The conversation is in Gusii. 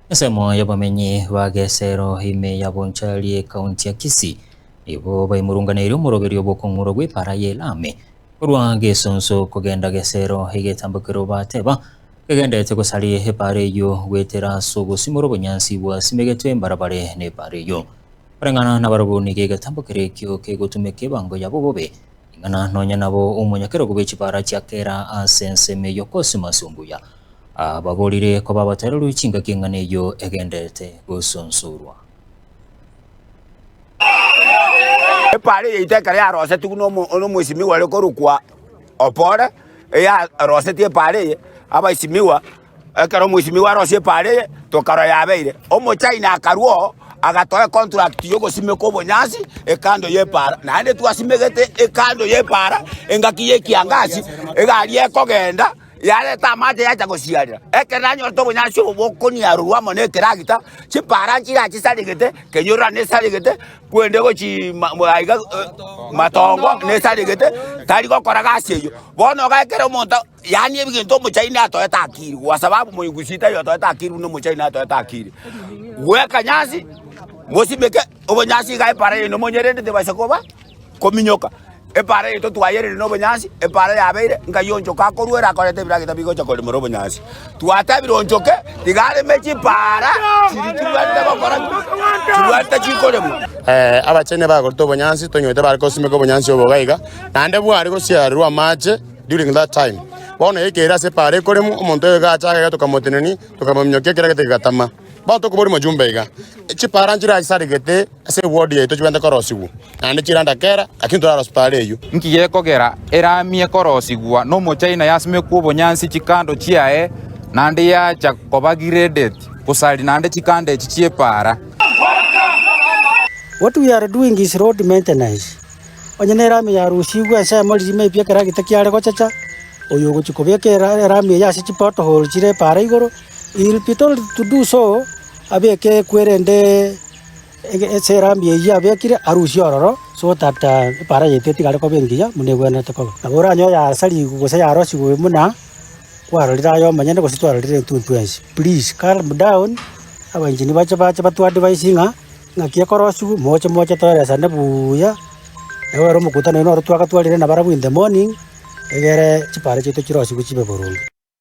Ensemo y'abamenyi ba Gesero ime ya Bonchari ekaunti ya Kisii nigo baimurunganeirie omoroberio bw'okong'urwa gw'epaara y'elami korwa Gesonso kogenda Gesero egetambokero bateba kegenderete gosaria epaara eyio goetera ase ogosimora obonyansi bwasimegetwe mbarabare n'epaara eyio. Koreng'ana nabarabwo nigo egetambokero ekio kegotumeka ebango yabo bobe ing'ana nonya nabo omonyakerogo bwe chipaara chia kera ase ensemo eyio Cosmas Ombuya Ababorire koba abatererwe chingaki eng'ana eyio egendererete gosonsorwa. Epaara yaito ekero yarosetigwe nomoisimigwa ore korokwa Opore, eyarosetie epaara eye, abaisimigwa, ekero omoisimigwa arosie epaara eye, tokarora yabeire. Omochaina akarwa oo, agatoa econtract yogosimeka obonyansi ekando y'epaara, naende twasimegete ekando y'epaara engaki y'ekiangasi, egari ekogenda. Yareta amache yacha gosiarera. Ekero nanyorete obonyansi obo bokoniarorwa amo nekeragita, chipaara nchire chisaregete, kenyorora nesaregete, kwende gochia aiga matongo nesaregete, tari gokora gasi eyio. Bono iga ekero omonto yaani ebinto omochaini atoete akiri, kwa sababu moigusii taiyo otoete akiri buna omochaini atoete akiri. Gweka nyasi, mosimeke obonyansi iga epaara yaino monyerende tebaisa koba kominyoka. Epaara yaito twayerire nobonyansi, epaara yabeire nkai onchoke akorwa ere akorete ebiragita bigocha koremera obonyansi. Twatebire onchoke, tiga areme chipaara chiria chibwenerete gokora ki? Chibwenerete chikoremwa. Abachene bagorete obonyansi, tonywete bare gosimeka obonyansi obo iga iga, naende bware gosiarerwa amache during that time. Bono ekeire ase epaara ekoremwa, omonto oyo iga acha iga tokamotenenia, tokamominyokia ekeragita kegatama. Bono tokoboria omojumbe iga, chipaara nchirasaregete ase eward yaito chibwenerete korosigwa, naende chiranda kera, lakini torarose paara eyio. Nki gekogera erami ekorosigwa nomochina yasimekwa obonyansi chikando chiaye, naende yacha koba graded gosari naende chikando echi chi'epaara? What we are doing is road maintenance. Onye nerami yarusigwe ensemo riria maybe ekeragita kiare gochacha, oyo ogochia kobeka erami eye ase chipothole chire epaara igoro, he will be told to do so, abeke ekwerende ase erami eyio abekire arusie ororo so that epaara yaito etigare koba engiya buna egwenerete koba. Nabo oranyore yasarigwe gose yarosigwe buna kwarorire aye omonyene gose twarorire intwe twensi. Please calm down, abaengineer bache bache bato advise ng'a ng'aki ekorosigwa moche moche toeresane buya, ekero omokutano oyio noro twakatwarire nabarabwo in the morning, egere chipara chiaito chirosigwe chibe boronge.